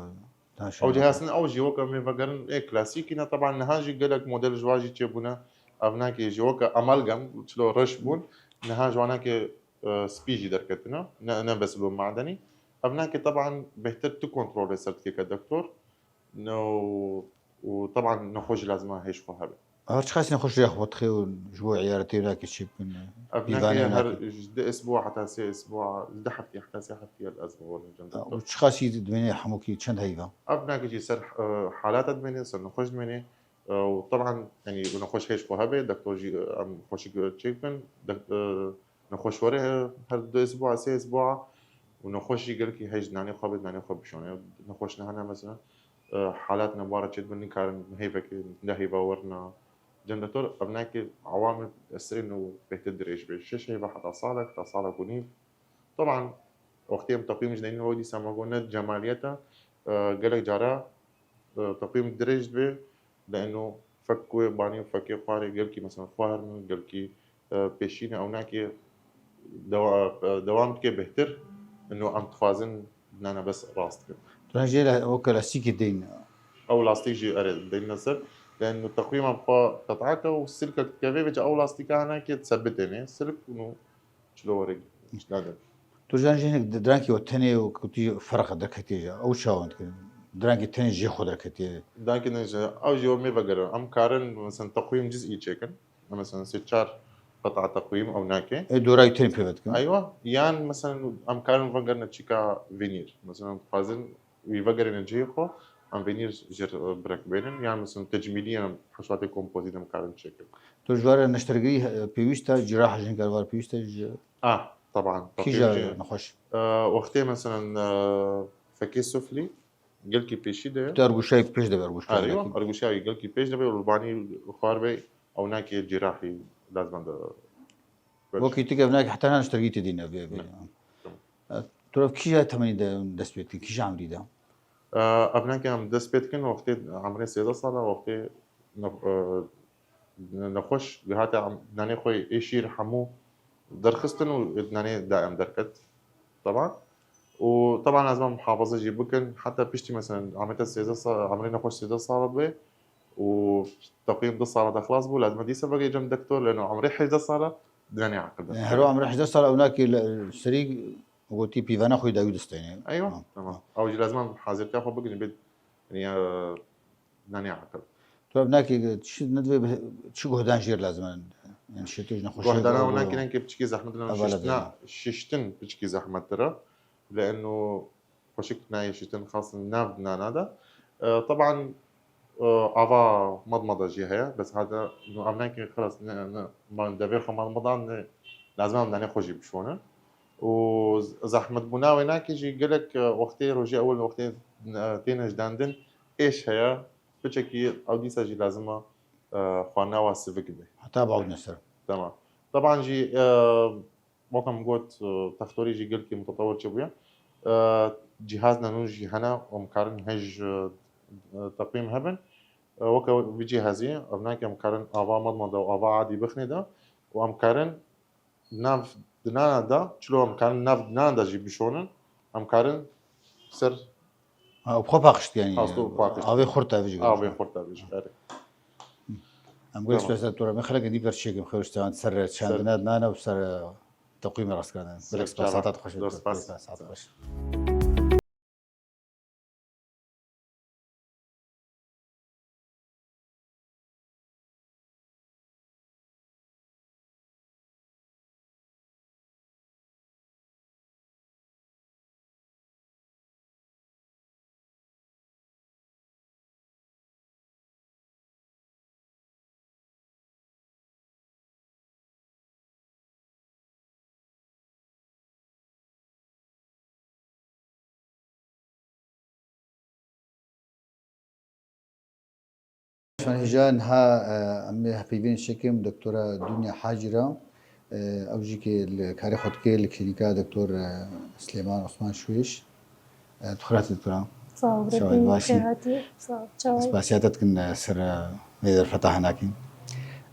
Ew cihazin ew jî wek em ê vegerin ê klasîkî ne, teban niha jî gelek model ji wan jî çêbûne. Ev nakê jî weke amalgam, çilo reş bûn. Niha ji wan nakê, e, spî jî derketine. Ne, ne bes lo madenî. Ev nakê teban bêhtir tu kontrolê ser dikê ke doktor. No, û teban nexweş jî lazim e hêj xwe hebe. Her çiqas nexweş rêya xwe dixê û ji bo îyaretê nakê çê bikin. Ev Pîvanê nakê her nakê. ji du esbûa heta sê esbûa, ji du heftê heta sê heftê ez werin cem doktor. Û çiqasî dimêne hemûkî çend heyva? Ev nakê jî ser, e, halata dimêne, ser nexweş dimêne. E, û teban, yanî nexweş hêj xwe hebe, doktor jî, e, em xweşik çêk bin. Dek-, e, nexweş were, e, her du esbûa, sê esbûa. Û nexweş jî gelkî hêj nanê xwe be, nanê xwe bişone. Nexweş nehene mesela, e, halat nebara çêdibin, nikarin heyvekê, ne heyva werna. Cem doktor, ev nakê awamê esrên û bêhtir dirêj be. Şeş heyva heta salek, heta salek û nîv. Teban, wextê em teqwîm ji deynî wê dîsa me got ne cemaliyet e, e, gelek cara, e, teqwîm dirêj dibe, leno fek ku wê banî û fekê xwarê gelkî mesela xwar min, gelkî, e, pêşîne ew nakê dewa-, e, dewam dike bêhtir, eno em dixwazin nane bes rast bikin. Tu jê le-, weke lastîkê deyn. Ew lastîk jî erê deyne ser. Leno teqwîma xwe qet'a ke û silkek dikeve vêca ew lastîka hene ke sebitêne. Silk û çilo were nade. Tu jan jê hinek di-, dirankî we tenê û kutî ferqa derketê jî. Ew çawan dikin? Direngê tenê jê xwe derketiye. Direngê tenê jê, ew jî wê mêvegerin. Em karin, mesela, teqwîm cizî çêkin. Mesela, sê çar qeta teqwîm ew nake. Ê, dorayî tenê pê vedikin. Eywa. Yan, mesela, em karin vegerine çîka venîr. Mesela, em dixwazin wî vegerîne cihê xwe, em venîr jê re birek bênin. Yan, mesela, tecmîlî, em hişwatê kompozît em karin çêkin. Tu ji were neştergirî, e, pêwîst e, cîrah jin kervar pêwîst e ji. Ah, teban. Kîja nexweş? Wextê, mesela, e, fekê suflî, gelkî pêşî de. Tu ergûşayî pêş de be, ergûşayî. Erê, ergûşayî gelkî pêş de be, qurbanî xwar be, ew nake cîrahî lazim de. Wekî tu kevnakî heta niha niştergî tê dîne vê vê. Tu ev kîja temenî de dest pê dikin, kîja emrî de? Ev nake em dest pê dikin, wextê emrê sêzdeh sala, wextê nexweş hate, nanê xwe ê şîr hemû derxistin û nanê daim derket. Teban. Û teban lazim e muhafaza jî bikin. Heta piştî, mesela, amete sêzdeh sal, emrê nexweş sêzdeh sal dibe û teqwîm du sala de xilas bû, lazim e dîsa vegere cem doktor, leno emrê hejdeh sala dinanê aqil de. Her o emrê hejdeh sala ew nakê serî gotî pîvana xwe dawî distêne. Eywa, tamam. Ew jî lazim e hazirtiya xwe bikin, bê, yani, Nanî aqil. Tu ev nakî çi nedivê çi guhdan jêr lazim e? Yani şêtê ji nexweşiyê. Guhdana ew nakî nenkê piçikî zehmet e, şiştina, şiştin piçikî zehmettir e. Leeno xweşik nayê şiştin, xasin nav nana de. E, teban, e, ava madmada jî heye, bes hade, no, ev nakî xelas, ne, ne, man devê xwe madmadan, ne, lazim em nanê xwe jî bişonin. Û zehmetbûna wê nakê jî gelek, e, wextê rojê ewil wextê, e, têne ji dandin êş heye, piçekî ew dîsa jî lazim e, e, xwarina we sivik be. Heta bawdine ser. Tamam. Teban jî, e, wek em got, e, textorî jî gelkî mutetewir çêbûye. E, cîhazna nû jî hene, em karin hej, e, teqwîm hebin. E, weke vî cîhazî, ev nakê em karin ava madmada û ava adî bixinê de û em karin nav dinana da, çilo em karin nav dinana da jî bişonin, em karin ser. Ha, û xwe paqişt, yani. Pasto paqişt. Avê xurt tevî jî. Avê xurt tevî jî, erê. Em gelek spas dikîm, me xelek dî ber çêkim, xewş tevan ser çandina dinana û ser teqwîmê rastkirin. Gelek spas, saetat xweş. Saetat xweş. Şan hêja niha, e, em ê hevpeyvînê çêkim doktora Dunya Hacî re. E, ew jî ke li karê xwe dike li klînîka doktor, e, Silêman Osman Şuêş. E, tu xêr hatî doktora. Sağ ol, Şawê Rebî, baş î. Xêr hatî. Sağ ol. Çawa yî? Spasiya te dikin, e, ser, e, vê derfeta hinakî.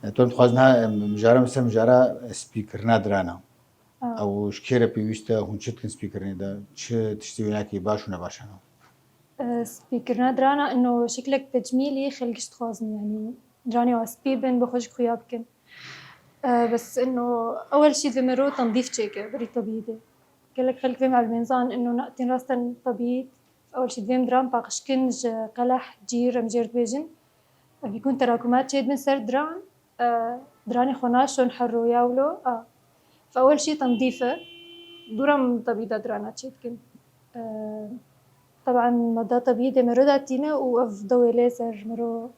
E, tu dixwazin ha, e, mijara min ser mijara spîkirina dirana. Ew ji kê re pêwîst e, hûn çi dikin spîkirinê de? Çi tiştê wênakê baş û ne baş hene? E, spîkirina dirana ino şeklek tecmîlî xelk ji dixwazin, yanî diranê wa spî bin, bi xwe jî xuya bikin. E, bes ino ewel şî divê mero tendîf çêke berî tebîîdê. Gelek xelk vê malûmên zan ino na tên rasten tebîîd. Ewel şî divê em diran paqij kin ji qeleh, cîr, em jê re dibêjin. Ev bîkûn terakumat çêdibin ser diran, e, diranê xwe naşon her roya wilo, a. Fe ewel şî tendîf e, dûra em tebîda dirana çêdikin. E, teban madda tebîyê dê mero datîne û ev dewê lêzer mero,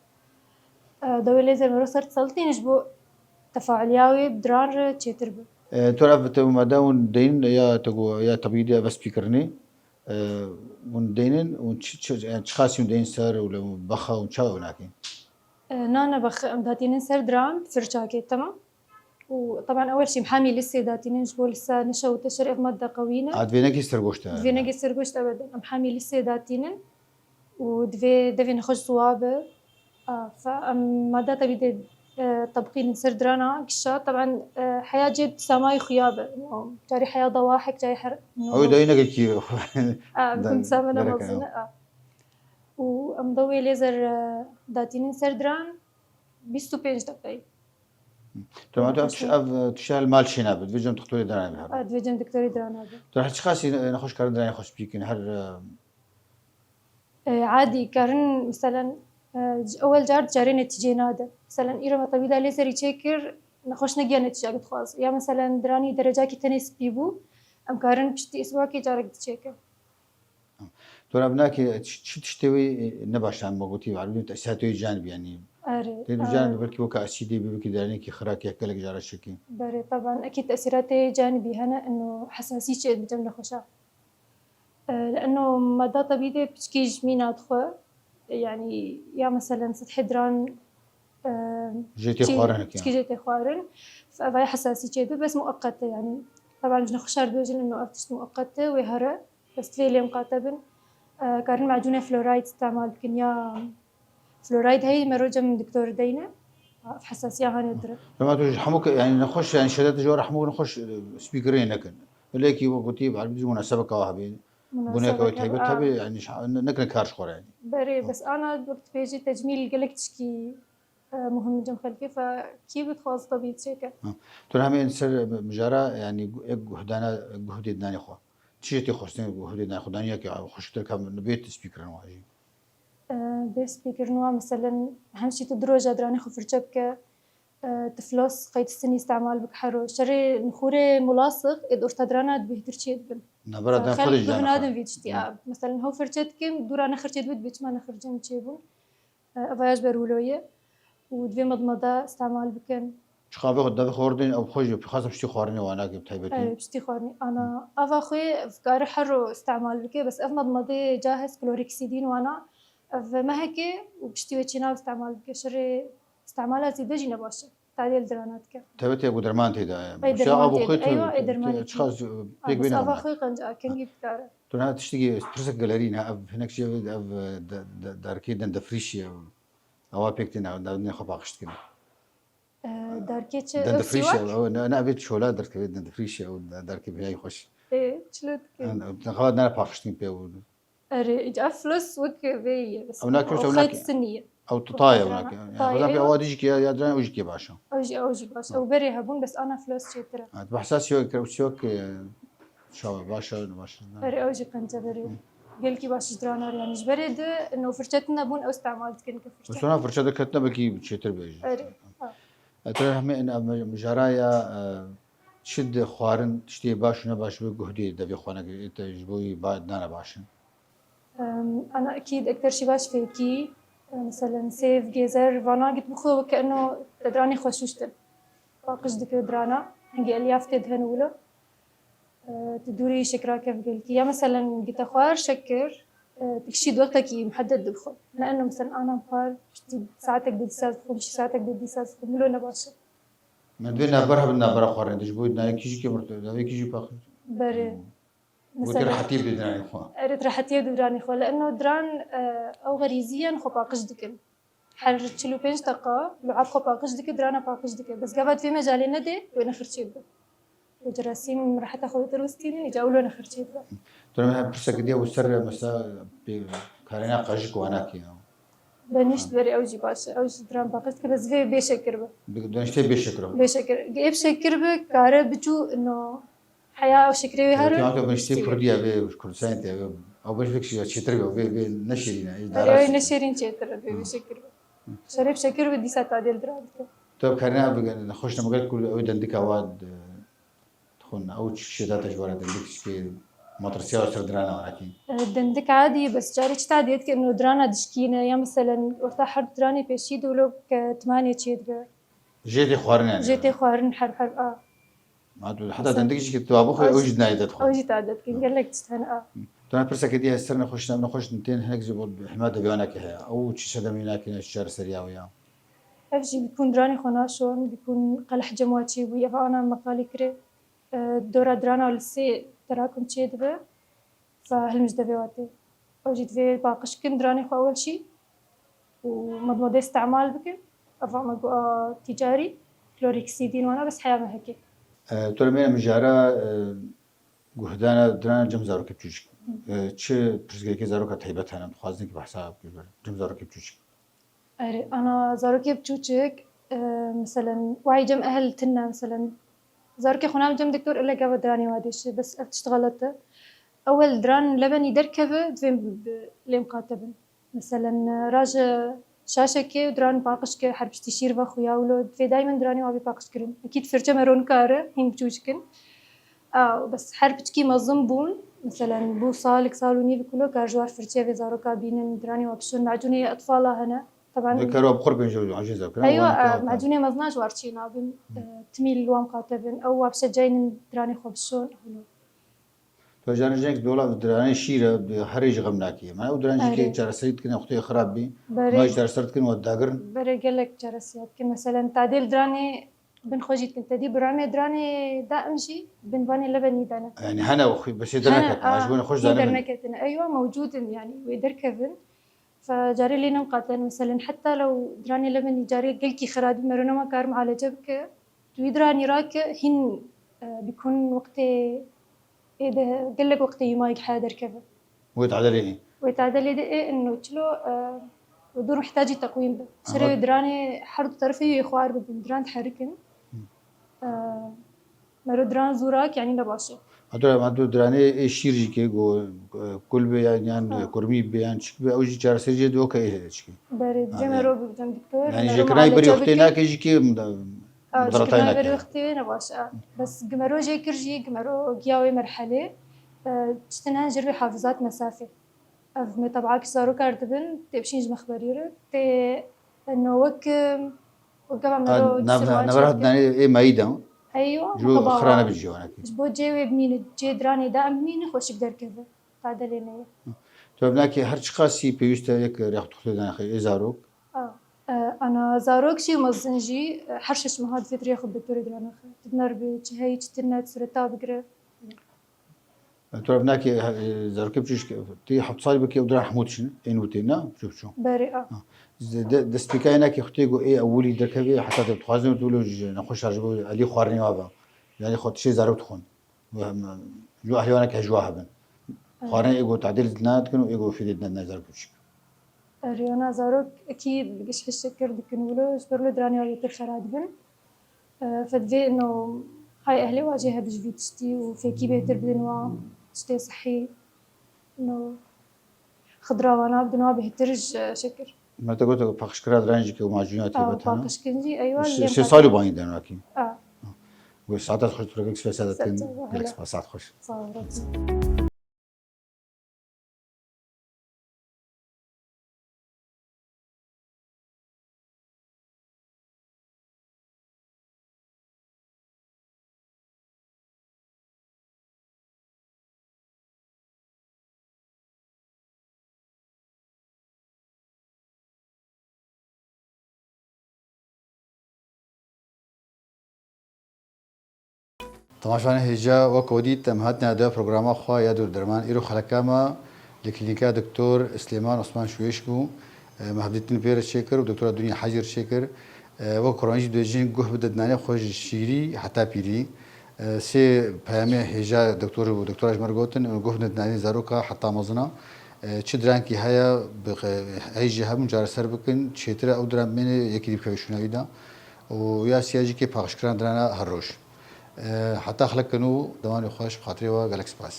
e, dewê lêzer mero ser diselitîne ji bo tefailiya wê bi diran re çêtir be. E, tu ev te madde hûn deynin ya te got ya tebîdê ev spîkirinê? E, hûn deynin, hûn çi, çi, yani çiqasî hûn deynin ser û li bexa hûn çawa hûn nakîn? E, na, ne bex, em datînin ser diran, firçakê, temam. Û, teban, ewel şî em hemî lisê datînin, ji bo lisa neşewite şer ev madde qewî ne. A, divê nekî sergoşt e? Divê nekî sergoşt ebeden. Em hemî lisê datînin û divê devê nexweş ziwa be. A, fe em madda tebî de, e, tebqînin ser dirana gişa. Teban, e, heya cê samayî xuya be. Carî heya dawahek, carî her. Ew dayî neke kî. A, bikim same ne mezin e, a. Û em dewê lêzer, e, datînin ser diran bîst û pênc deqeyî. Tamam, tamam, ev, e, tişta li mal çênabe. Divê cem doktorê dirana be. A, divê cem doktorê dirana be. Tu her çiqasî, e, nexweş karin diranê xwe spî kin, her, e, E, adî karin, meselen, e, c-, ewel car carê netîceyê nade. Meselen, îro me tebîda lêzerî çêkir, nexweş negiya netîceyek dixwaz. Ya, meselen, diranî derecakî tenê spî bû, em karin piştî îswakê carek diçêkin. Dora binakê çi, çi tiştê wê, e, ne baş e, em gotî, te'sîratê wê canibî, yanî. Erê, Tê du can e, belkî weke asîdê bî, belkî derenekî xirak ya gelek cara çekî. Berê, teban, ekî te'sîratê canibî hene, ino hesasî çê dibin cem nexweşa. E, li ino mada tebîdê piçkî ji mîna dixwe. Yanî, ya meselen, sithê diran, e, Jê tê çi, xwarin heke. Piçkî jê tê xwarin. Fe-, evaya hesasî çê dibe, bes mueqet e, yanî. Teban ji nexweşa dibêjin, ino ev tişt mueqet e, wê here. Bes divê lê miqate bin. E, karin macûnê fluoride îstemal bikin ya fluoride heyî, mero cem doktor deyne. Ev hesasiya hanê dire. Dema tu ji hemû ke-, yanî nexweş, yanî şedet ji were hemû nexweş, e, spîkirê nekin. Lêkî wek gotî, bi erbî munasebeka wa hebê. Munasebeka, Buneka wê taybet hebê, yanî ş-, ne-, nekine kar ji xwe re yanî. Berê, bes ana wek dibêjî tecmîl gelek tişkî, e, muhim cem xelkê, fe kî bi dixwaz tebî çêke. Ha. Tu hemê ser mijara, yanî gu-, ek guhdana, guhdê dinanê xwe. Çi jê tê xwestin guhdê dinanê xwe? Daniya ke xweşiktir ka bê spîkirin wa jî. E, bê spîkirin wa, meselen, hem şî tu du roja diranê xwe firçe bike, e, tu flos qey tu sinî îstemal bike hero. Şerê nixûrê mulasix ê di orta dirana di bêhtir çê dibin. Nabera dan xwe de jî nadin vî tiştî. Hı. A, meselen, hew firçe dikin, dûra nexirçê dibit, bê çima nexirçê min çêbûn. E, eva ya ji ber wilo ye û divê medmeda îstemal bikin. Çiqa vê xwe devê xwe ordin, ew xwe jî xasim piştî xwarinê wana ke bi taybetî. Ew piştî xwarinê. Ana, eva xwe dikare hero îstemal bike, bes ev medmedê cahiz klorîksîdîn wana, ev mehekê û piştî wê çênav îstemal bike. Şerê îstemala zêde jî ne baş e. Tadê li dirana dike. Taybetî ku derman tê de ye. Ey, derman tê de. Eywa, ey, dermanê tê. Çiqa pêk bê. Ava xwe qenc a, kengî bikare. Tu niha tiştekî pirsek gelerî ne, ev hinek jî ev, ev, de, de, derkê dendefrîşî ye. Ewa pêk tê ne, ne xwe paqij dikin. E, derkê çi? Dendefrîşî ye, ew, ne, ne, ev ê çola derkevê dendefrîşî ye, ew de-, derkê bêyayî xweş. Ê, çilo dike? Ew, ne, xebat ne paqij dikin pê ew. Erê, îca flos wek vê ye, bes. Ew nak, ew xeyt sinî ye. Ew tu taye, ew nak. Yanî, xwedam pê ewa dijî ke ya, ya diran ew jî ke baş e. Ew jî, ew jî baş e. Ew berê hebûn, bes ana flos çêtir e. Ha, tu behsa siyok kir, ew siyok, e, çawa, baş e, ne baş e, ne? Erê, ew jî qenceberê. Gelkî baş ji dirana re, yanî ji berê di, no firçe tune bûn, ew îstemal dikin ke firçe. Sona firçe de ketine belkî çêtir be jî. Erê, ha. E, tu hemê, e, mijara ya, e, çi di xwarin, tiştê baş û ne baş bi guhdê devê xwe neke, te ji bo wî ba-, nane baş in. Em, ana ekîd ekter şî baş fêkî, e, meselen sêv, gêzer, vana git bixwe weke eno te diranê xwe şûştin. Paqij dike dirana, hingê elyaf tê dihen wilo. E, tu dûrî şekira kev gelkî. Ya meselen gite xwar şekir, e, tu kişî di wextekî muhedded dibixwe. Ne eno meselen ana xwar, piştî saetek dê dîsa dixwe, piştî saetek dê dîsa dixwe, milo ne baş e. Me divê navber hebin navbera xwarinê de, ji bo nayê kîjîkê mird, navê kîjî paqij. Berê. Bo tê rehetiyê bidê diranê xwe. Erê, rehetiyê bidê diranê xwe. Li eno diran, e, ew xerîzî yên xwe paqij dikin. Her çil û pênc deqa luab xwe paqij dike, dirana paqij dike. Bes gava divê mecalê nedê, wê nexirçê bibe. Wê cerasîm reheta xwe wê derwestînin, îca ewlo nexirçê bibe. Tu me pirsekê diya wî ser mesela pê karêna qajik wana kê ya. Benişt berê ew jî baş e. Ew jî diran paqij dike, bes vê bê şekir be. Bi-, beniştê bê şekir be. Bê şekir. Ê bi şekir be, kare biçû no. Heya ew şekerê wê her. Kurdî ya vê Kurdistanê te vê. Ew beş vek şiya çêtir be, vê, vê ne şêrîn e, ê. Erê, ew ne şêrîn çêtir e, vê, vê şekir be. Şerê bi şekir be, dîsa tadê li diran dike. Tu karine ev nexweş ne, meger ku ew dendika wa de, dixwin, ew çi şêda te ji were dendik, çi matrisiya ser dirana wana kî? E, dendik adî, bes carê çi tadê dike, no dirana dişkîne, ya meselen, orta her diranê pêşî de wilo ke timanê çê dibe. Jê tê xwarin yani. Jê tê xwarin her her a. Ma tu heta dendik jî ki tu abixwe, ew jî dinayê te dixwe. Ew jî tadê dikin, gelek tişt hene a. Tu ne pirsekê diye ser nexweş, ne nexweş tên hinek ji bo hema de viyana ke heye. Ew çi sedemî nake, ne çi çareseriya wê ya. Ev jî bikûn diranê xwe naşon, bikûn qeleh cem wa çê bûyî, ev ana meqalê kire. E, dora dirana li sê terakum çê dibe. Fa hilm ji devê wa tê. Ew jî divê paqij kin, diranê xwe ewil şî û medmedê îstemal bikin. Eva me got a tîcarî, klorîksîdîn wana bes heya me heke. E, tu li me mijara, e, guhdana dirana cem zarokê biçûçik. Hı. E, çi pirsgirêkê zaroka taybet hene, dixwazin ki behsa bikin cem zarokê biçûçik. Erê, ana zarokê biçûçik, e, meselen, wayî cem ehil tune, meselen, zarokê xwe nabin cem doktor, ille gava diranê wa dêşe, bes ev tişt xelet e. ewel diran lebenî derkeve, divê bi lê miqate bin. Meselen, raje şaşekê û diran paqij ke her piştî şîr ve xuya wilo, divê daymen diranê wa bê paqij kirin. Ekîd firçe mero nikare, hîn biçûçik in. A, bes her piçkî mezin bûn, meselen, bû salik, sal û nîv kulo, kar ji war firçe vê zaroka bînin, diranê wa bişon, macûnê etfala hene. Teban Vê kar wa bi qurbên ji wan jî zevkir. Eywa, Wan kar e, macûnê mezina ji war çê nabin, e, timî li wan qate bin, ew wa bişeceynin diranê xwe bişon, hûno. Tu carên jinek dola diranê şîr e, bi herê ji xem nakî. Mane ew diran jî Erê. kê çareserî dikin, wextê xirab bî. Berê. Ma jî çareser dikin, we dagirin. Berê gelek çareserî dikin. Meselen, tadê li diranê bin xwe jî dikin. Tedî biranê diranê daim jî bin vanê lebenî dane. Yani hene o xwe, besê Hene, derneketin, a, ji wan xwe ji hîn dane bin. Derneketine. Eywa, mewcûd in, yani wê derkevin. Fe carê lê nemiqatin. Meselen, heta lew diranê lebenî carê gelkî xirabî mero nema kar mualece bike. Tu wî diranî rake hîn, e, bikun wextê ê de gelek wextê yûmayî heye derkeve. Wê tadê lê ê. Wê tadê lê de ê inno çilo, e, û dûr mihtacî teqwîm be. Aha. Şerê wê diranê her du terefê yê xwar bibin, diran diherikin. E, mero diran zûrak, yanî ne baş e. Hatta ma tu diranê ê şîr jî ke go, e, kul be yan, yan Ha. kurmî be yan çik be, ew jî çareserî jê diyo ke ê çikî. Berê, Ha, dibê yani. mero bibicem doktor, Yani mero jêkirinayê berî mualece wextê bikin. nake jî ke, A, Mudaratayê jêkirinayê berî nake. wextê ne baş e. Bes gimero jê kir jî, gimero giya wê merhelê, e, çitin hene jêr wê hafizat mesafê. Ev me tebakî zarokar dibin, tê bişîn ji mexberî re, tê, e, no wek, e, wek gava A, mero nav-, sirwan navera çêke. Diranê ê mayî de. Eywa, Ji bo xira nebin ji wanekî. Ji bo cê wê bimîne, cê diranê de em bimîne xweşik derkeve. Tade lê neye. Tu ev nakê her çiqasî pêwîst e yek rêxtuxtê danaxe ê zarok. A, e, ana zarok jî û mezin jî, e, her şeş meha divê dirê xwe bi doktorê diranaxe. Didner bi çi heyî çi tune sureta bigire. Tu ev nakê, e, zarokê biçûk tê heft salî bike û diran hemû dişin, ên û tê ne, biçûk biçûk. Berê, a. Ha. De, de, destpêkayê nakê xwe tê go ê ewilî derkevê, heta te dixwazin tu lo ji nexweş ji bo elî xwarinê wa be. Yani xwe tiştê zarok dixwin. Em, ji bo ehlê wan ke ji wa hebin. Evet. Xwarinê ê go tadê li dina dikin û ê go fêdê dina dina zarok biçûk. Riyona zarok ekî giş hişekir dikin wilo, ji ber wilo diranê wa bêtir xera dibin. E, fedvê ino hay ehlê wa jê hebin ji vî tiştî û fêkî bêtir bidin wa tiştê sihî. No, xidra wana bidin wa bêhtir ji şekir. Me te got paqijkira diran jî ke û macûna Aw, taybet hene. Paqijkirin jî, eywa, Şê, lêm şê qat- salî banî den wekî. A. Got saeta xweş, tu gelek spas dikin. Saeta xweş. Gelek spas, saet xweş. Sağ ol. Temaşevanên hêja, wek we dît, em hatine dewa programa xwe ya dûr derman. Îro xeleka me li klînika Doktor Silêman Osman Şuêş bû. Me hevdîtin pê re çêkir û Doktora Dunya Hecî re çêkir. Wek Kurmancî dibêjin, guh bide dinanê xwe ji şîrî heta pîrî. Sê peyamê hêja doktor û doktora ji me re gotin, guh bide dinanê zaroka heta mezina. Çi dirankî heye, bi qe-, heyî jî hebûn çareser bikin, çêtir e ew diran bimêne yekî dî bikeve şûna wî de. Û ya siya jî kê paqijkiran dirana her roj. E, heta xelek ke nû, demanê xweş, bi xatirê we gelek spas.